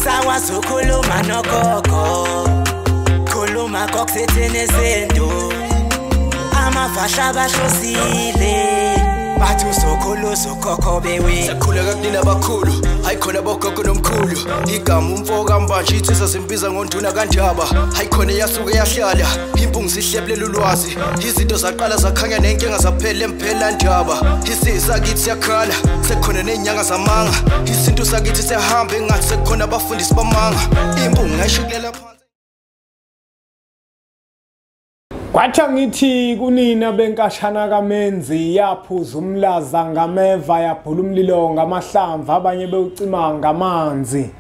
Sakwazi ukukhuluma nogogo, khuluma kokusithini isintu. Amafasha bahlosile, bathi usokhulu ukhokho bewe. Sakhuleka kunina abakhulu, hayi khona bogogo nomkhulu. Igama umfo kaMbanje insizwa zimbiza ngonduna kaNdaba. Hayi khona yasuke yahlala, impungu zihlebulela ulwazi. Izinto zaqala zakhanya nenkinga zaphela emphela ndaba. Isisakithi siyakhala, sekukhona nezinyanga zamanga. Isintu sakithi siyahamba engathi sekukhona abafundisi bamanga. Impungu ngayishukulela phansi. Kwathi ngithi kunina benkashana kaMenzi, yaphuza umlaza ngameva, yabhula umlilo ngamahlamvu, abanye bewucima ngamanzi.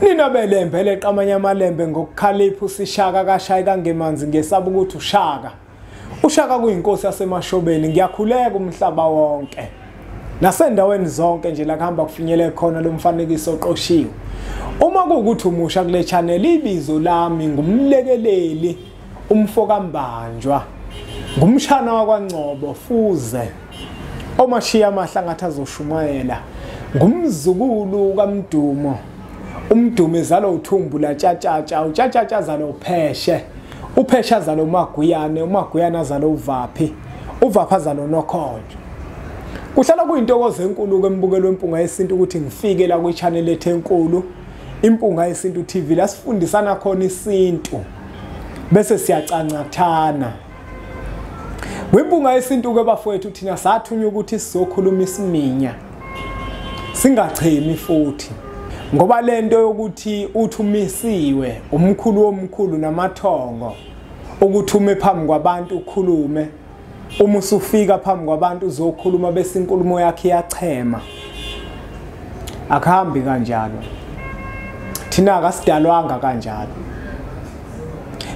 Nina belembe leqa amanye amalembe ngokukhalipha, usishaka kashayi kangemanzi, ngesaba ukuthi ushaka. Ushaka kuyinkosi yaseMashobeni. Ngiyakhuleka umhlaba wonke nasendaweni zonke nje la kuhamba kufinyele khona lo mfanekiso oqoshiwe. Uma kuwukuthi umusha kule channel, ibizo lami ngumlekeleli umfo kaMbanjwa, ngumshana wakwaNgcobo Fuze, omashiya amahlangathi azoshumayela, ngumzukulu kaMdumo. Umdumo ezalo uthumbu la tshatshatsha, utshatshatsha azalo upheshe, upheshe azalo uMaguyane, uMaguyane azalo uVaphi, uVaphi azalo uNokhonjo. Kuhlala kuyintokozo enkulu kwembukelo wempunga yesintu ukuthi ngifike la kwi-channel ethu enkulu, Impunga Yesintu TV, la sifundisana khona isintu bese siyacancathana. Kwimpunga yesintu ke bafowethu, thina sathunywa ukuthi sizokhuluma isiminya, singachemi futhi, ngoba lento yokuthi uthi umisiwe umkhulu womkhulu namathongo ukuthi ume phambi kwabantu ukhulume, uma usufika phambi kwabantu uzokhuluma bese inkulumo yakhe iyachema, akuhambi kanjalo. Thina akasidalwanga kanjalo.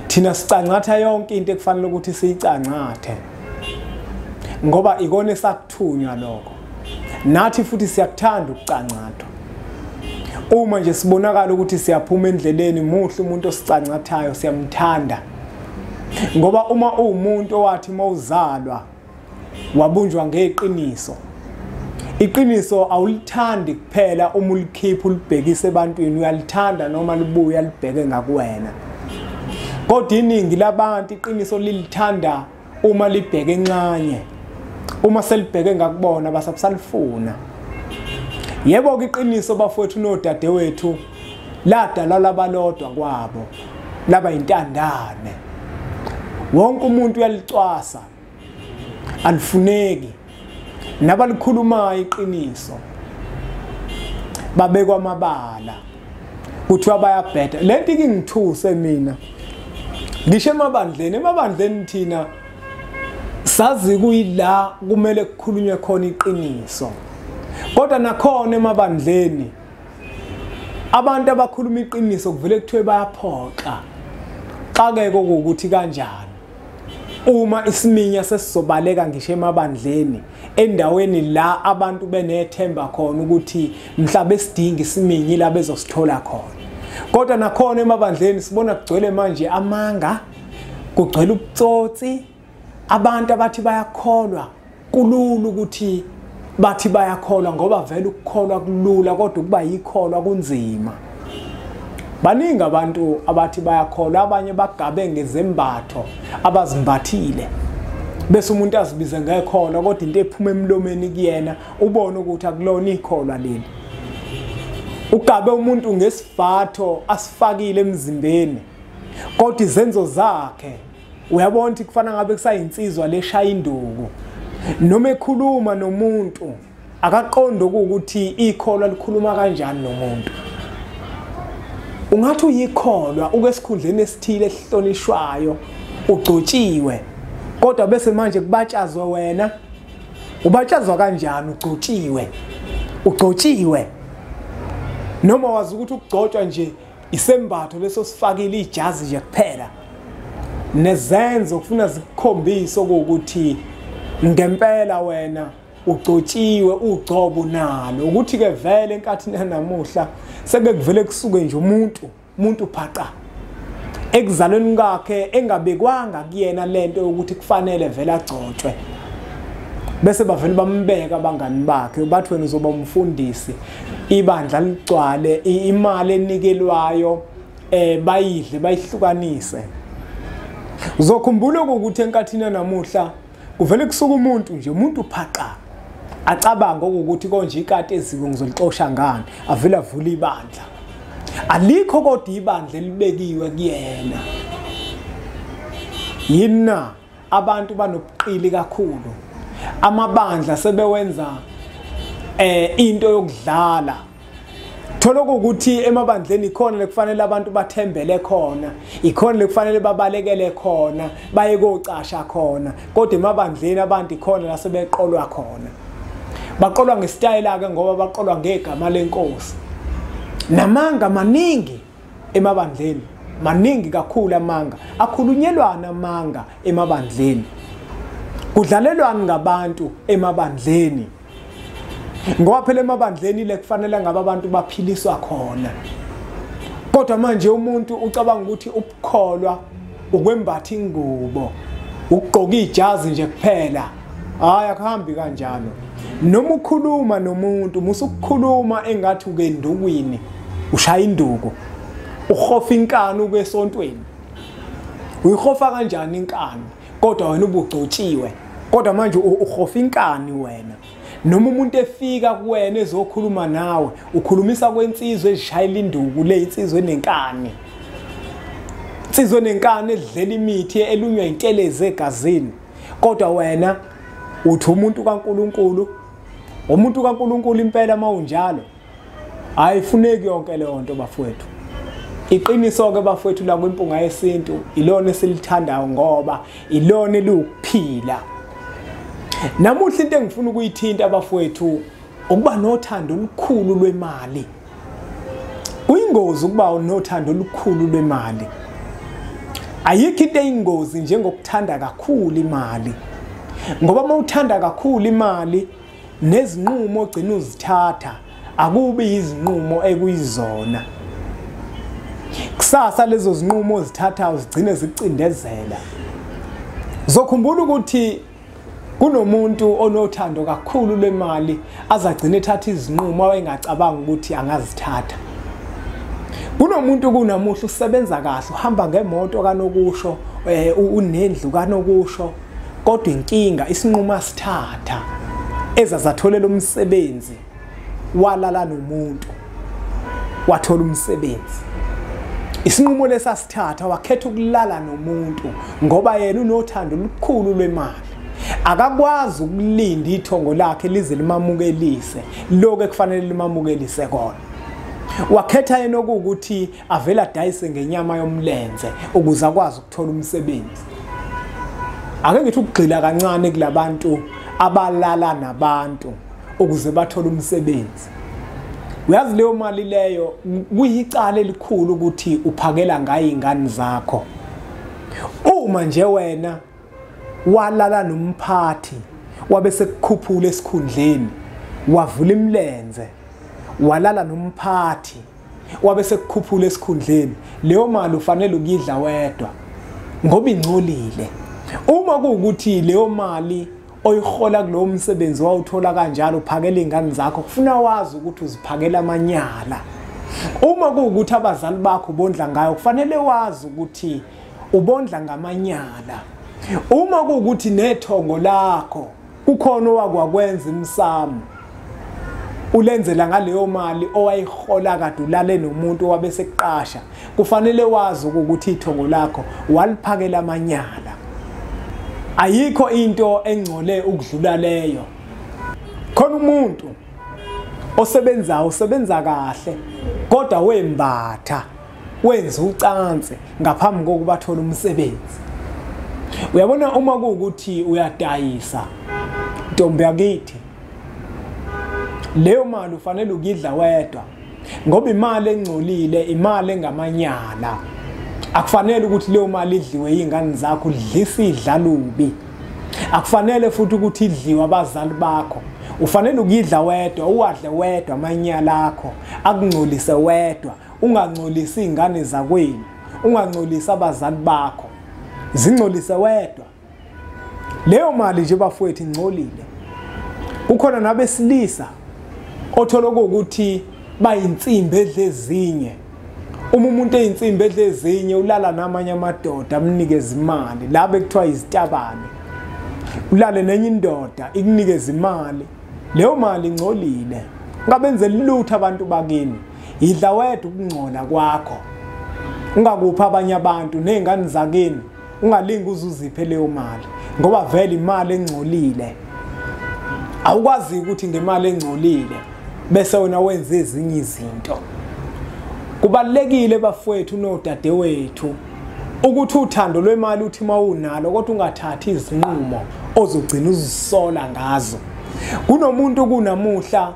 Thina sicancatha yonke into ekufanele ukuthi siyicancathe, ngoba ikona esakuthunywa lokho. Nathi futhi siyakuthanda ukucancathwa. Uma nje sibonakala ukuthi siyaphuma endleleni, muhle umuntu osicancathayo, siyamthanda. Ngoba uma uwumuntu owathi mawuzalwa wabunjwa ngeqiniso, iqiniso awulithandi kuphela uma ulikhipha ulibhekise ebantwini, uyalithanda noma libuya libheke ngakuwena. Kodwa iningi labantu iqiniso lilithanda uma libheke encanye, uma selibheke ngakubona basabusalifuna. Yebo ke iqiniso bafowethu nodadewethu ladalwa labalodwa kwabo, laba intandane. Wonke umuntu uyalicwasa, alifuneki. Nabalikhulumayo iqiniso babekwa amabala, kuthiwa bayabheda. Lento ikingithuse mina ngisho emabandleni. Emabandleni thina sazi kuyila kumele kukhulunywe khona iqiniso, kodwa nakhona emabandleni abantu abakhuluma iqiniso kuvele kuthiwe bayaphoxa. Xakeke ukuthi kanjani uma isiminya sesizobaleka ngisho emabandleni, endaweni la abantu benethemba khona ukuthi mhla besidinga isiminyi la bezosithola khona. Kodwa nakhona emabandleni sibona kugcwele manje amanga, kugcwele ubutsotsi. Abantu abathi bayakholwa, kulula ukuthi bathi bayakholwa ngoba vele ukukholwa kulula, kodwa ukuba yikholwa kunzima. Baningi abantu abathi bayakholwa, abanye bagabe ngezembatho abazimbathile, bese umuntu azibize ngekholwa, kodwa into ephuma emlomeni kuyena ubone ukuthi akulona ikholwa leli. Ugabe umuntu ngesivatho asifakile emzimbeni, kodwa izenzo zakhe uyabona ukuthi kufana ngabe kusayinsizwa leshaya induku. Noma ekhuluma nomuntu akaqondi ukuthi ikholwa likhuluma kanjani nomuntu. Ungathi uyikholwa ukwesikhundleni esithile esihlonishwayo, ugcotshiwe, kodwa bese manje kubatshazwa wena. Ubatshazwa kanjani ugcotshiwe? Ugcotshiwe noma wazi ukuthi ukugcotshwa nje isembatho leso sifakile ijazi nje kuphela, nezenzo kufuna zikukhombise ukuthi ngempela wena ugcotshiwe, ugcobo nalo. Ukuthi ke vele enkathini yanamuhla seke kuvele kusuke nje umuntu phaqa ekuzalweni kwakhe engabekwanga kuyena lento yokuthi kufanele vele agcotshwe. Bese bavele bambeka abangani bakhe, bathi wena uzoba umfundisi, ibandla ligcwale, imali enikelwayo bayidle bayihlukanise. Uzokhumbula ukuthi enkathini namuhla kuvele kusuka umuntu nje, umuntu phaqa acabanga ukuthi konje ikati eziko ngizolixosha ngani, avela avula ibandla. Alikho kodwa ibandla elibekiwe kuyena. Yina abantu banobuqili kakhulu. Amabandla sebewenza into yokudlala. Thola ukuthi emabandleni ikhona lekufanele abantu bathembele khona, ikhona lekufanele babalekele khona, baye kocasha khona, kodwa emabandleni abantu ikhona la sebeqolwa khona. Baqolwa ngesitayela ke ngoba baqolwa ngegama lenkosi. Namanga maningi emabandleni, maningi kakhulu amanga, akhulunyelwana amanga emabandleni. Kudlalelwana ngabantu emabandleni. Ngoba phela emabandleni le kufanele ngabe abantu baphiliswa khona. Kodwa manje umuntu ucabanga ukuthi ubukholwa ukwembatha ingubo, ukugqoka ijazi nje kuphela. Hayi, akuhambi kanjalo. Noma ukhuluma nomuntu, musukukhuluma engathi ukendukwini, ushaya induku, uhofa inkani ukwesontweni. Uyihofa kanjani inkani? Kodwa wena ubugcotshiwe. Kodwa manje uhofa inkani wena. Noma umuntu efika kuwena ezokhuluma nawe, ukhulumisa kwensizwe ezishayela induku, le insizwe enenkani. Insizwe enenkani edlela imithi elunywa intelezi egazini. Kodwa wena uthi umuntu kaNkuluNkulu, umuntu kaNkuluNkulu impela mawunjalo. Ayifuneki yonke leyo nto bafowethu. Iqiniso ke bafowethu la kwimpunga yesintu ilona esilithandayo ngoba ilona eliwukuphila. Namuhla into engifuna ukuyithinta bafowethu ukuba nothando olukhulu lwemali. Kuyingozi ukuba nothando olukhulu lwemali. Ayikho into eyingozi njengokuthanda kakhulu imali. Ngoba mawuthanda kakhulu imali nezinqumo ogcina uzithatha akubi izinqumo ekuyizona. Kusasa lezo zinqumo ozithatha uzigcine zicindezela. Uzokhumbula ukuthi kunomuntu onothando kakhulu lwemali azagcina ethatha izinqumo ayengacabanga ukuthi angazithatha. Kunomuntu kunamuhla usebenza kahle, uhamba ngemoto kanokusho, unendlu kanokusho, kodwa inkinga isinqumo asithatha ezazatholela umsebenzi, walala nomuntu wathola umsebenzi. Isinqumo lesasithatha wakhetha ukulala nomuntu ngoba yena unothando olukhulu lwemali. Akakwazi ukulinda ithongo lakhe lize limamukelise lokho ekufanele limamukelise kona. Wakhetha yena ukuthi avela adayise ngenyama yomlenze ukuze akwazi ukuthola umsebenzi. Ake ngithi ukugxila kancane kulabantu abalala nabantu ukuze bathole umsebenzi. Uyazi leyo mali leyo kuyicala elikhulu ukuthi uphakela ngayo ingane zakho. Uma nje wena walala nomphathi wabe sekukhuphula esikhundleni, wavula imlenze, walala nomphathi wabe sekukhuphula esikhundleni, leyo mali ufanele ukuyidla wedwa ngoba ingcolile. Uma kuwukuthi leyo mali oyihola kulowo msebenzi wawuthola kanjalo uphakela ingane zakho, kufuna wazi ukuthi uziphakela amanyala. Uma kuwukuthi abazali bakho ubondla ngayo, kufanele wazi ukuthi ubondla ngamanyala. Uma kuwukuthi nethongo lakho kukhona owakwakwenza imsamo, ulenzela ngaleyo mali owayihola kade ulale nomuntu owabe sekuqasha, kufanele wazi ukuthi ithongo lakho waliphakela amanyala. Ayikho into engcole ukudlula leyo. Khona umuntu osebenzayo usebenza kahle kodwa wembatha wenza ucansi ngaphambi kokuba athole umsebenzi. Uyabona uma kuwukuthi uyadayisa ntombi yakithi, leyo mali ufanele ukuyidla wedwa ngoba imali engcolile, imali engamanyala. Akufanele ukuthi leyo mali idliwe izingane zakho, udlisa idlalubi. Akufanele futhi ukuthi idliwe abazali bakho. Ufanele ukuyidla wedwa, uwadle wedwa amanyala akho, akungcolise wedwa, ungangcolisi izingane zakwenu, ungangcolisi abazali bakho, zingcolise wedwa. Leyo mali nje bafowethu ingcolile. Kukhona nabesilisa othola ukuthi bayinsimbi edlezinye. Uma umuntu eyinsimbi edlezinye ulala namanye amadoda amnikeza imali, labe kuthiwa izitabane. Ulale nenye indoda ikunikeza imali, leyo mali ingcolile. Ungabenzeli lutho abantu bakini, idla wedwa ukungcola kwakho. Ungakuphi abanye abantu nezingane zakini, ungalingi uzuziphe leyo mali ngoba vele imali engcolile. Awukwazi ukuthi ngemali engcolile bese wena wenza ezinye izinto. Kubalekile bafowethu nodadewethu ukuthi uthando lwemali uthi mawunalo kodwa ungathathi izinqumo ozogcina uzisola ngazo. Kunomuntu kunamuhla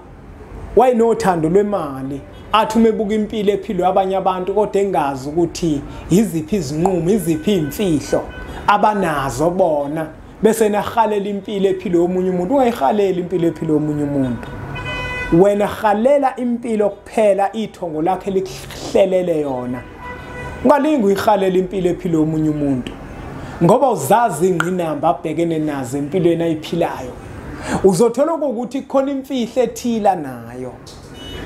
wayenothando lwemali, athi uma ebuka impilo ephilwe abanye abantu kodwa engazi ukuthi iziphi izinqumo, iziphi imfihlo abanazo bona, bese nahalela impilo ephilwe omunye umuntu. Ungayihalela impilo ephilwe omunye umuntu, wena halela impilo kuphela ithongo lakhe likuhlelele yona. Ungalingi uyihalela impilo ephilwe omunye umuntu ngoba uzazi ingqinamba abhekene nazo empilweni ayiphilayo. Uzothola ukuthi khona imfihlo ethila nayo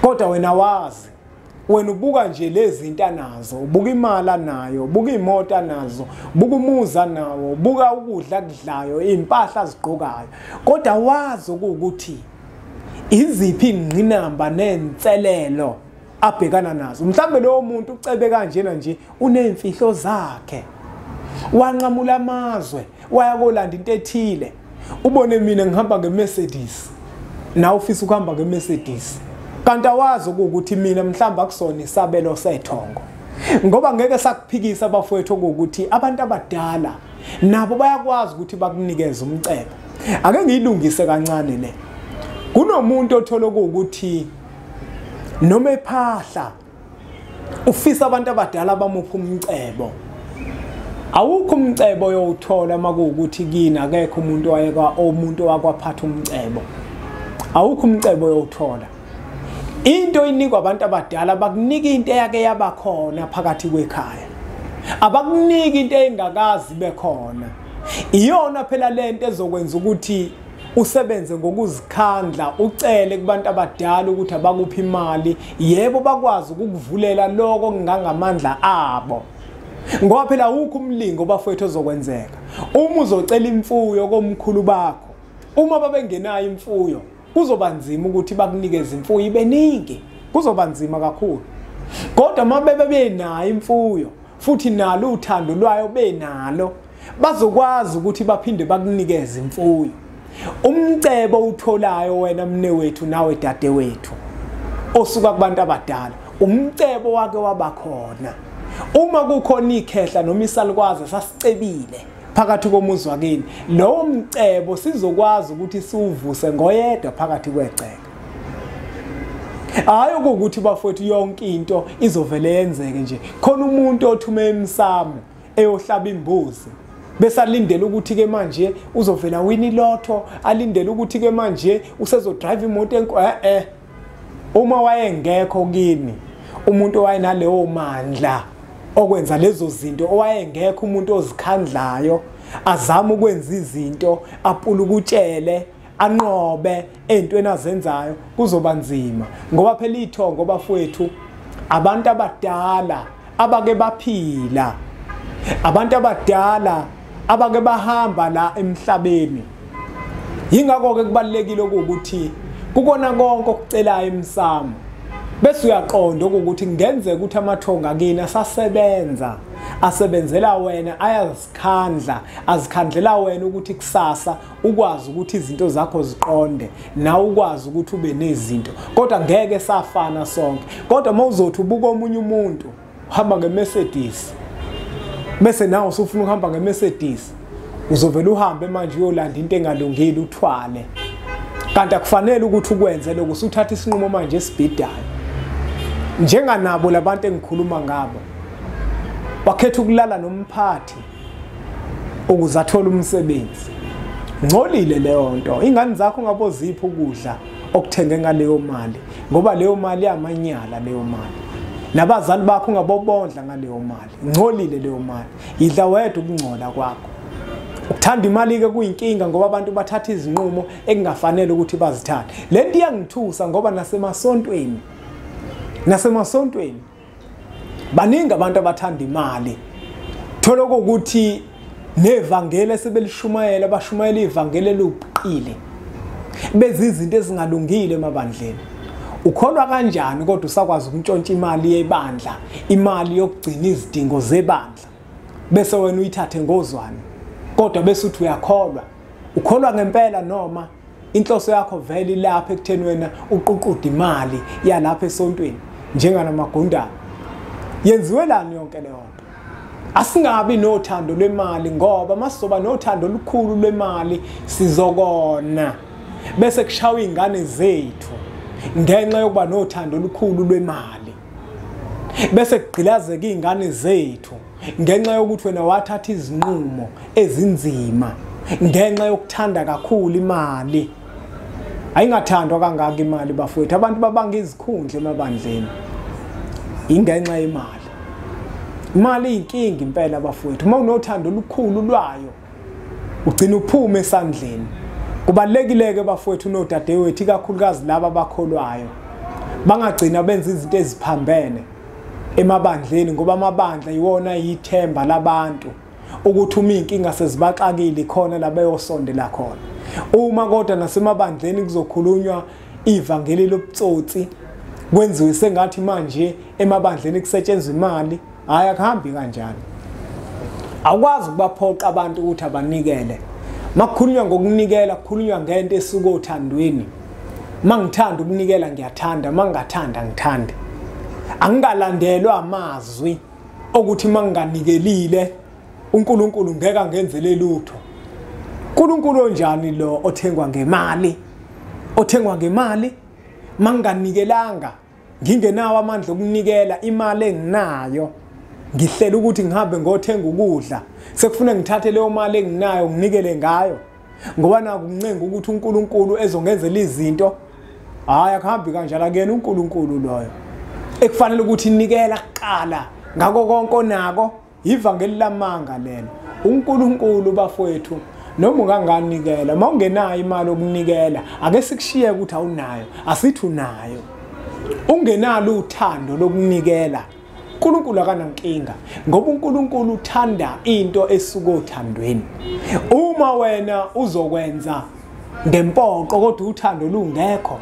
kodwa wena wazi. Wena ubuka nje lezi zinto anazo, ubuka imali anayo, ubuka imoto anazo, ubuka umuzi anawo, ubuka ukudla akudlayo, impahla azigqokayo, kodwa wazi ukuthi iziphi ingqinamba nenselelo abhekana nazo. Mhlambe lowo muntu ucebe kanjena nje unemfihlo zakhe, wanqamula amazwe waya kolanda into ethile. Ubone mina ngihamba ngeMercedes, nawe ufisa ukuhamba ngeMercedes, kanti awazi ukuthi mina mhlamba akusona isabelo sethongo. Ngoba ngeke sakuphikisa abafowethu ukuthi abantu abadala nabo bayakwazi ukuthi bakunikeze umcebo. Ake ngiyilungise kancane le. Kunomuntu othola ukuthi noma ephahla ufisa abantu abadala bamupha umcebo. Awukho umcebo oyowuthola makuwukuthi kini akekho umuntu wayeka umuntu wakwaphatha umcebo. Awukho umcebo oyowuthola. Into inikwa abantu abadala, bakunika into eyake yabakhona phakathi kwekhaya. Abakuniki into engakazi bekhona. Iyona phela lento ezokwenza ukuthi usebenze ngokuzikhandla, ucele kubantu abadala ukuthi abakuphi imali, yebo bakwazi ukukuvulela lokho ngangamandla abo. Ngoba phela awukho umlingo bafowethu ozokwenzeka. Uma uzocela imfuyo komkhulu bakho, uma babengenayo imfuyo, kuzoba nzima ukuthi bakunikeze imfuyo ibeningi, kuzoba nzima kakhulu. Kodwa uma bebe benayo imfuyo futhi nalo uthando lwayo benalo, bazokwazi ukuthi baphinde bakunikeze imfuyo. Umcebo utholayo wena mne wethu nawe dadewethu osuka kubantu abadala, umcebo wake wabakhona. Uma kukhona ikhehla noma isalukwazi sasicebile phakathi komuzi wakini, lowo mcebo sizokwazi ukuthi siwuvuse ngoyedwa phakathi kwegceke. Hayi ukuthi bafowethu yonke into izovele yenzeke nje. Khona umuntu othume emsamo eyohlaba imbuzi, bese alindele ukuthi ke manje uzovela win ilotho, alindele ukuthi ke manje usezodrive imoto enkulu. Uma wayengekho kini umuntu owayenaleyo mandla okwenza lezo zinto, owayengekho umuntu ozikhandlayo azama ukwenza izinto, apulukutshele, anqobe entweni azenzayo, kuzoba nzima. Ngoba phela ithongo bafowethu abantu abadala abake baphila, abantu abadala abake bahamba la emhlabeni. Yingakho ke kubalekile ukuthi kukona konke okucelayo emsamo, bese uyaqonda ukuthi kungenzeka ukuthi amathonga akini asasebenza, asebenzela wena, ayazikhandla, azikhandlela wena ukuthi kusasa ukwazi ukuthi izinto zakho ziqonde, nawe ukwazi ukuthi ube nezinto. Kodwa ngeke safana sonke. Kodwa uma uzothi ubuka omunye umuntu uhamba ngeMercedes, bese nawe usufuna ukuhamba ngeMercedes, uzovela uhambe manje uyolanda into engalungile uthwale. Kanti akufanele ukuthi ukwenze lokho, usuthatha isinqumo manje esibhidayo. Njenganabo labantu engikhuluma ngabo, wakhetha ukulala nomphathi ukuze athole umsebenzi. Ngcolile leyo nto. Ingane zakho ungabozipha ukudla okuthenge ngaleyo mali, ngoba leyo mali yamanyala leyo mali. Nabazali bakho ungabobondla ngaleyo mali. Ngcolile leyo mali. Idla wedwa ukungcola kwakho. Ukuthanda imali ke kuyinkinga ngoba abantu bathatha izinqumo ekungafanele ukuthi bazithathe. Lento iyangithusa ngoba nasemasontweni baningi abantu abathanda imali. Thola ukuthi nevangeli sebelishumayela, bashumayela ivangeli elubuqile, benza izinto ezingalungile emabandleni. Ukholwa kanjani kodwa usakwazi ukuntshontsha imali yebandla, imali yokugcina izidingo zebandla, bese wena uyithathe ngozwane, kodwa bese uthi uyakholwa? Ukholwa ngempela noma inhloso yakho vele ilapha ekutheni wena uququde imali yalapha esontweni njenganamagundane? Yenziwelani yonke leyo nto? Asingabi nothando lwemali, ngoba masizoba nothando olukhulu lwemali sizokona bese kushawa izingane zethu ngenxa yokuba nothando olukhulu lwemali, bese kugqilazeka izingane zethu ngenxa yokuthi wena wathatha izinqumo ezinzima ngenxa yokuthanda kakhulu imali. Ayingathandwa kangaka imali bafowethu. Abantu babanga izikhundla emabandleni ingenxa yemali. Imali iyinkinga impela bafowethu. Uma unothando olukhulu lwayo ugcina uphume esandleni. Kubalekile ke bafowethu nodadewethu, ikakhulukazi laba abakholwayo, bangagcina benza izinto eziphambene emabandleni, ngoba amabandla iwona yithemba labantu ukuthi uma inkinga sezibaxakile khona la beyosondela khona. Uma kodwa nasemabandleni kuzokhulunywa ivangeli lobutsotsi, kwenziwe sengathi manje emabandleni kusetshenzwa imali, hayi akuhambi kanjalo. Awukwazi ukubaphoqa abantu ukuthi abanikele. Makukhulunywa ngokunikela, kukhulunywa ngento esuka othandweni. Mangithanda ukunikela ngiyathanda, mangingathanda ngithande. Angingalandelwa amazwi okuthi manginganikelile uNkulunkulu ngeke angenzele lutho. uNkulunkulu onjani lo othengwa ngemali? Othengwa ngemali? Manginganikelanga, ngingenawo amandla okunikela, imali enginayo ngihlela ukuthi ngihambe ngothenga ukudla, sekufuna ngithathe leyo mali enginayo nginikele ngayo ngoba naku ngincenga ukuthi uNkulunkulu ezongenzela izinto. Hayi akuhambi kanjalo, akuyena uNkulunkulu loyo ekufanele ukuthi nikela kuqala ngako konke onako. Ivangeli lamanga lelo. uNkulunkulu bafowethu, noma unganganikela, uma ungenayo imali yokunikela, ake sikushiye ukuthi awunayo, asithi unayo. Ungenalo uthando lokunikela, uNkulunkulu akanankinga, ngoba uNkulunkulu uthanda into esuka othandweni. Uma wena uzokwenza ngempoqo kodwa uthando lungekho,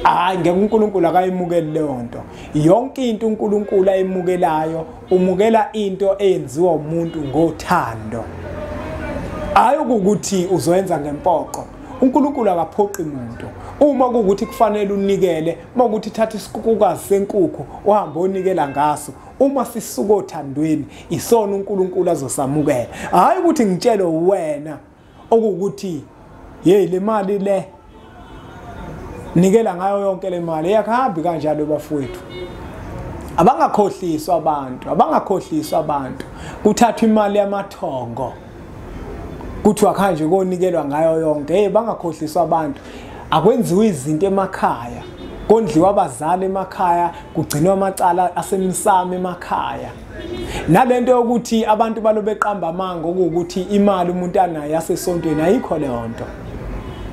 hayi ngeke uNkulunkulu akayimukeli leyo nto. Yonke into uNkulunkulu ayimukelayo, umukela into eyenziwa umuntu ngothando, hayi ukuthi uzoyenza ngempoqo. uNkulunkulu akaphoqi umuntu. Uma kuwukuthi kufanele unikele, uma ukuthi thatha isikukukazi senkukhu uhambe onikela ngaso, uma sisuka othandweni isona uNkulunkulu azosamukela. Hayi ukuthi ngitshele wena okuwukuthi hey le mali le nikela ngayo yonke le mali, iyakuhambi kanjalo bafowethu. Abangakhohliswa abantu, abangakhohliswa abantu. Kuthathwa imali yamathongo kuthiwa kanje konikelwa ngayo yonke. Hey, bangakhohliswa abantu. Akwenziwe izinto emakhaya, kondliwa abazali emakhaya, kugcinwa amacala asemsamo emakhaya. Nalento yokuthi abantu balobeqamba amanga ukuthi imali umuntu anayo yasesontweni, ayikho leyo nto.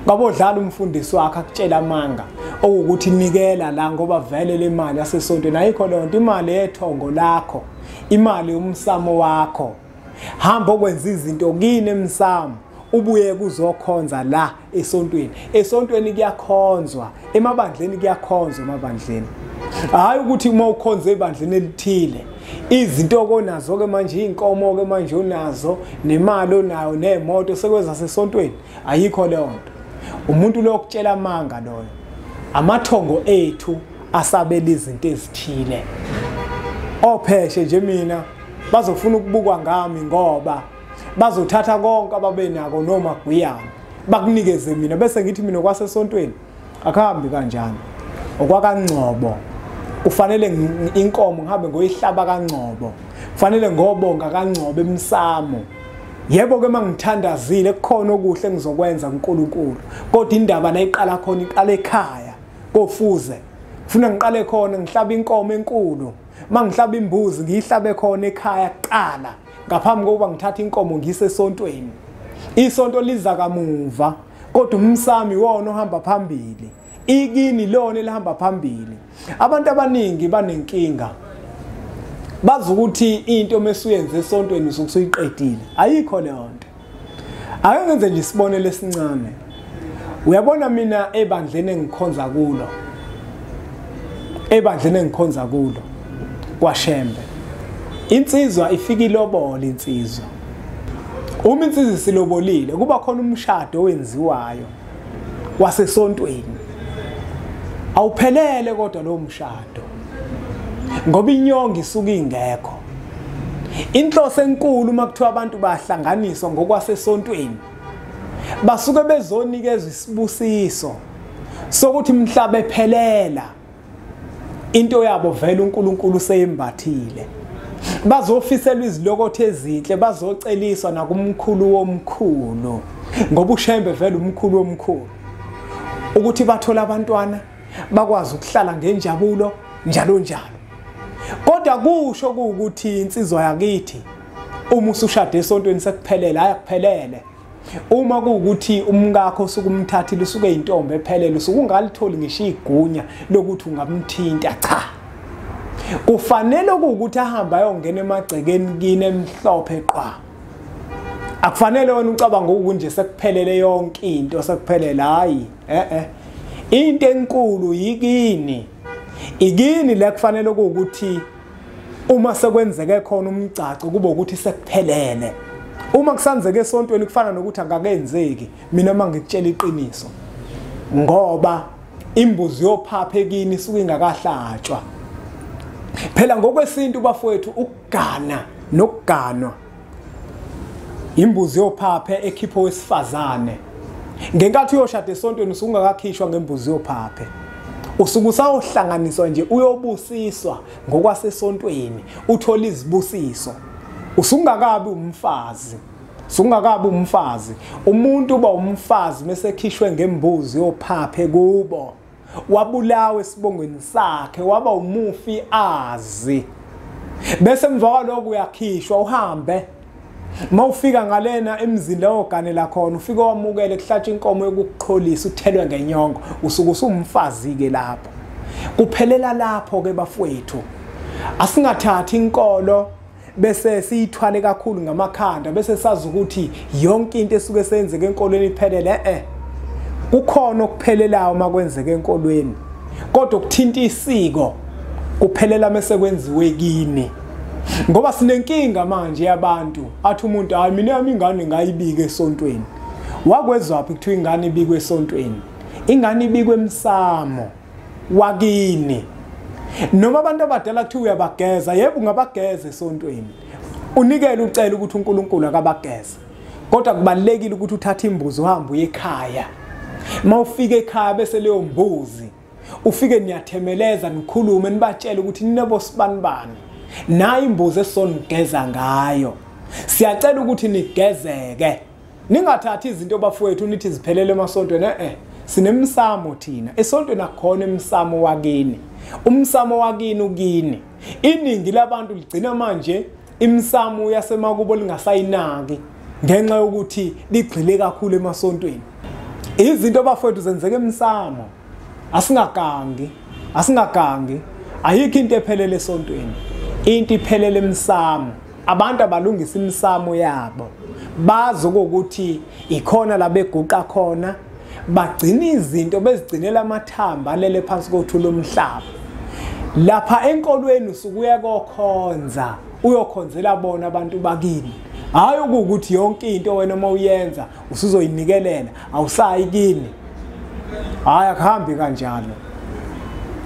Babodlala umfundisi wakhe akutshela amanga okuthi nikela la ngoba vele le mali yasesontweni, ayikho leyo nto. Imali yethongo lakho, imali yomsamo wakho. Hamba okwenza izinto kini emsamo, ubuye kuzokhonza la esontweni. Esontweni kuyakhonzwa, emabandleni kuyakhonzwa emabandleni. Hayi ukuthi uma ukhonze ebandleni elithile izinto onazo ke manje, inkomo ke manje onazo, nemali onayo, nemoto sekwenza sesontweni, ayikho leyo nto. Umuntu lo okutshela amanga loyo. Amathongo ethu asabela izinto ezithile. Opheshe nje mina bazofuna ukubukwa ngami ngoba bazothatha konke ababenako noma gwiyana bakunikeze mina, bese ngithi mina kwasesontweni akuhambi kanjani. OkwakaNgcobo kufanele inkomo ngihambe ngoyihlaba kaNgcobo, kufanele ngobonga kaNgcobo emsamo. Yebo ke mangithandazile kukhona okuhle engizokwenza kuNkulunkulu, kodwa indaba la iqala khona, iqala ekhaya kofuze. Kufuna ngiqale khona ngihlaba inkomo enkulu, mangihlaba imbuzi ngiyihlabe khona ekhaya kuqala ngaphambi kokuba ngithathe inkomo ngiyise esontweni. Isonto liza kamuva, kodwa umsamo iwona ohamba phambili. Ikini lona elihamba phambili. Abantu abaningi banenkinga, bazi ukuthi into mesuyenze esontweni usuke usuyiqedile. Ayikho leyo nto. Ake ngenze nje isibonelo esincane. Uyabona mina ebandleni engikhonza kulo, ebandleni engikhonza kulo kwaShembe, insizwa ifika ilobola insizwa. Uma insizwa isilobolile kuba khona umshado owenziwayo wasesontweni. Awuphelele kodwa lo mshado, ngoba inyongo isuke ingekho. Inhloso enkulu uma kuthiwa abantu bahlanganiswa ngokwasesontweni, basuke bezonikezwa isibusiso sokuthi mhla bephelela into yabo vele uNkulunkulu useyembathile. Bazofiselwa izilokotho ezinhle, bazoceliswa nakumkhulu womkhulu, ngoba uShembe vele umkhulu womkhulu, ukuthi bathola abantwana bakwazi ukuhlala ngenjabulo njalo njalo. Kodwa kusho ukuthi insizwa yakithi uma usushade esontweni sekuphelele, ayakuphelele. Uma kuwukuthi umkakho usukumthathile usuke intombi ephelele, usuke ungalitholi ngisho igunya lokuthi ungamthinta. Cha, kufanele ukuthi ahambe ayongena emagcekeni kini emhlophe qwa. Akufanele wena ucabanga ukuthi nje sekuphelele yonke into, sekuphelele. Hayi, into enkulu yikini, ikini la kufanele ukuthi uma sekwenzeke khona umgcaco kube ukuthi sekuphelele. Uma kusanzeke esontweni kufana nokuthi akakenzeki. Mina mangikutshela iqiniso, ngoba imbuzi yophaphe kini isuke ingakahlatshwa. Phela ngokwesintu bafowethu, ukugana nokuganwa imbuzi yophaphe ekhipho wesifazane. Ngenkathi uyoshada esontweni usuke ungakakhishwa ngembuzi yophaphe, usuke usawuhlanganiswa nje, uyobusiswa ngokwasesontweni, uthola izibusiso. Usungakabi umfazi, usungakabi umfazi. Umuntu uba umfazi mesekhishwe ngembuzi yophaphe kubo, wabulawa esibongweni sakhe, waba umufi azi. Bese emva kwaloko uyakhishwa uhambe. Mawufika ngalena emzini la oganela khona, ufike wamukele, kuhlatshwa inkomo yokuqholisa, uthelwe ngenyongo, usuke usumfazi ke lapho. Kuphelela lapho ke bafowethu. Asingathathi inkolo bese siyithwale kakhulu ngamakhanda, bese sazi ukuthi yonke into esuke senzeke enkolweni iphelele. Kukhona okuphelelayo uma kwenzeke enkolweni, kodwa ukuthinta isiko kuphelela mase kwenziwe kini. Ngoba sinenkinga manje yabantu, athi umuntu hayi mina yami ingane ngayibika esontweni. Wakwezwaphi kuthiwa ingane ibikwe esontweni? Ingane ibikwe emsamo wakini. Noma abantu abadala kuthiwa uyabageza, yebo ungabageza esontweni, unikele ucela ukuthi uNkulunkulu akabageze, kodwa kubalekile ukuthi uthathe imbuzi uhambe uye ekhaya. Mawufika ekhaya bese leyo mbuzi ufike niyathemeleza, nikhulume, nibatshele ukuthi ninebosibanibani, nayi imbuzi esonigeza ngayo, siyacela ukuthi nigezeke. Ningathathi izinto bafowethu nithi ziphelele emasontweni. Sinemsamo thina esontweni, akukhona emsamo wakini. Umsamo wakini ukini. Iningi labantu ligcina manje imsamo yasemakubo lingasayinaki ngenxa yokuthi ligxile kakhulu emasontweni. Izinto bafowethu zenzeke emsamo. Asingagangi, asingagangi. Ayikho into ephelele esontweni, into iphelele emsamo. Abantu abalungisa imisamo yabo, bazi ukuthi ikhona la beguqa khona, bagcina izinto bezigcinela amathamba alele phansi kothuli lomhlaba. Lapha enkolweni usukuya kokhonza, uyokhonzela bona abantu bakini. Hayi ukuthi yonke into wena uma uyenza usuzoyinikelela, awusayi kini. Hayi, akuhambi kanjalo.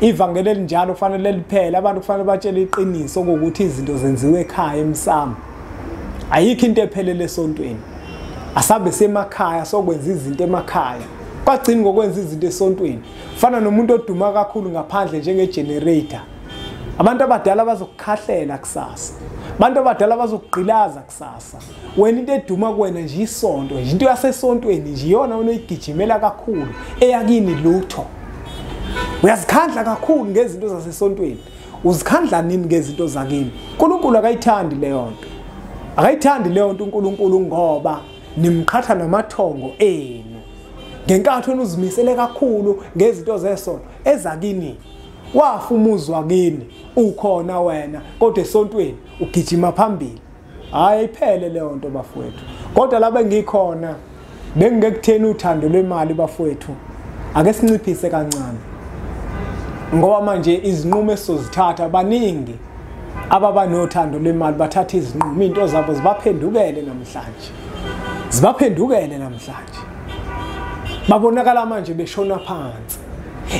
Ivangeli elinjalo kufanele liphele. Abantu kufanele batshele iqiniso ukuthi izinto zenziwe ekhaya emsamo. Ayikho into ephelele esontweni. Asabe semakhaya sokwenza izinto emakhaya, kwagcina ngokwenza izinto esontweni. Fana nomuntu oduma kakhulu ngaphandle njenge-generator. Abantu abadala bazokukhahlela kusasa, abantu abadala bazokugqilaza kusasa. Wena into eduma kuwena nje isonto nje, into yasesontweni nje iyona onoyigijimela kakhulu, eyakini lutho. Uyazikhandla kakhulu ngezinto zasesontweni, uzikhandla nini ngezinto zakini? uNkulunkulu akayithandi leyo nto, akayithandi leyo nto uNkulunkulu, ngoba Nimqhatha namathongo enu. Ngenkathi uzimisele kakhulu ngezinto zesonto ezakini, wafa umuzwa kini ukhona wena, kodwa esontweni ugijima phambili. Hayi, iphele leyo nto bafowethu. Kodwa laba engikhona bengingekutheni uthando lwemali bafowethu, ake sinciphise kancane, ngoba manje izinqumo esizozithatha, baningi ababa nothando lwemali bathatha izinqumo, into zabo zibaphendukele namhlanje, zibaphendukele namhlanje, babonakala manje beshona phansi.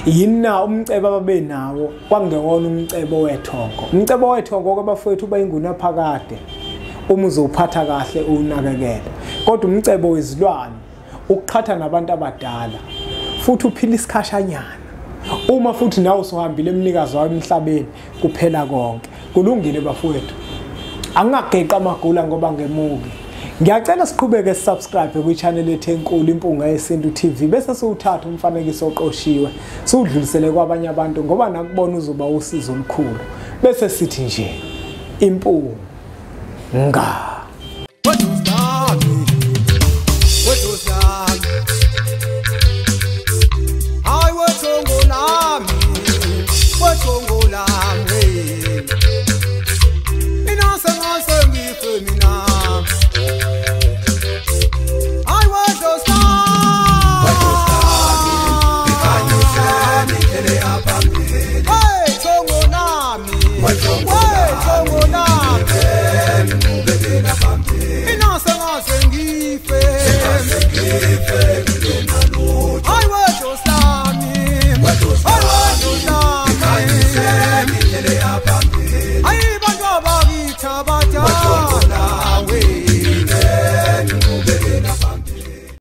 Yini na umcebo ababenawo kwangewona umcebo wethongo. Umcebo wethongo ke bafowethu uba ingunaphakade uma uzowuphatha kahle uwunakekele, kodwa umcebo wezilwane ukuqhatha nabantu abadala futhi uphila isikhashanyana. Uma futhi nawe usuhambile emnikazi wayo emhlabeni, kuphela konke. Kulungile bafowethu, angingageqi amagula ngoba ngemuki. Ngiyacela siqhubeke sisubscribe kwi-channel yethu enkulu Impunga Yesintu TV, bese siwuthatha umfanekiso oqoshiwe siwudlulisele kwabanye abantu, ngoba nakubona uzoba usizo olukhulu. Bese sithi nje impunga.